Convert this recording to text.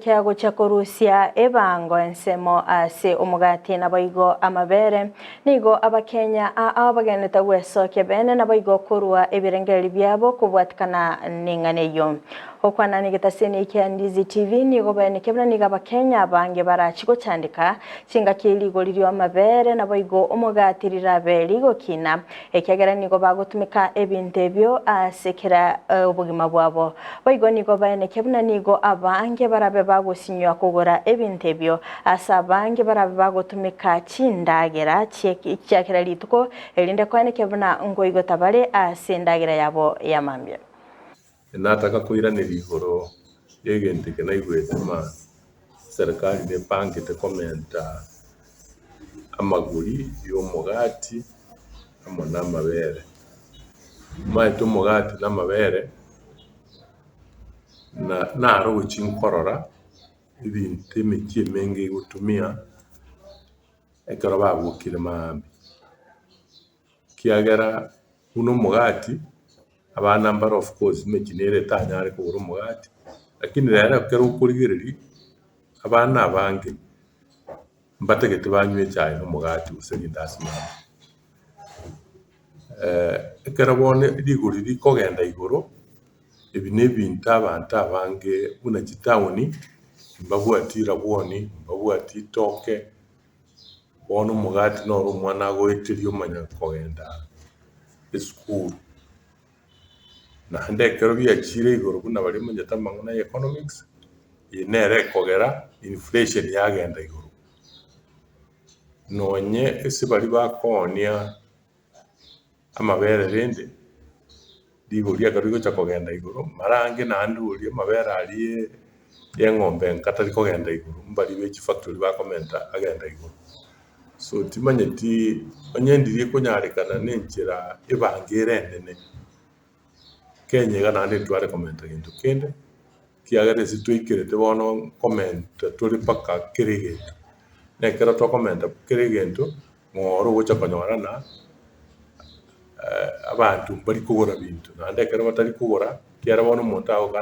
Kiagochia korusia ebango ensemo ase omogati naboigo amabere. Nigo Abakenya aa bagenderete gwesokia bene naboigo korua ebirengererio biabo kobwatikana neng'ana eyio. Gokwana negetaseni kia Ndizi TV nigo baeneke buna nigo Abakenya abange barachi gochandeka chingaki rigori ri'amabere naboigo omogati rirabe rigokina ekiagera nigo bagotumeka ebinto ebio ase kera obogima bwabo. Boigo nigo baenekia buna nigo abange barabe bagosinywa kogora ebinto ebio, ase abange barabe bagotumeka chindagera chia kera rituko, erinde koenekia buna nkoigota bare ase endagera yabo ya mambia. Nataka koiraneria igoro y'egento eke naigwete ng'a serikali nepangete komenta amagori y'omogati amo namabere. Omanyete omogati na amabere naro gochia nkorora ebinto emechie emenge egotumia ekero babokire maambia. Ekiagera buna omogati abana mbare of course emechie nere etanyare kogora omogati, lakini rero ekero okorigereria abana abange mbatagete banywe echae na omogati gose rindasi mambia. Ekero bono rigori rikogenda igoro, ebi na ebinto abanto abange buna chitaoni mbabwati rabwoni, mbabwati ritoke, bono omogati noro omwana agoeteria omanya kogenda esukuru. Naende ekero biachire igoro buna baria bamanyete amang'ana ya economics, eye nere ekogera inflation yagenda igoro. Nonye ase baria bakoonia amabere rende, rigori ekero rigocha kogenda igoro, mara ange naende oria amabere aria ya eng'ombe nka tari kogenda igoro, mbaria be chifactory bakomenta agenda igoro. So timanyeti onye ndiri ekonyarekana na enchera ebango ere enene, Kenya iga naende ntware komenta gento kende, ekiagera ase toikerete bono nkomenta tore mpaka kera egento. Na ekero tokomenta kera egento, ng'ora ogocha konyora ng'a abanto mbari kogora binto, naende ekero batari kogora, ekiagera bono omonto agokana.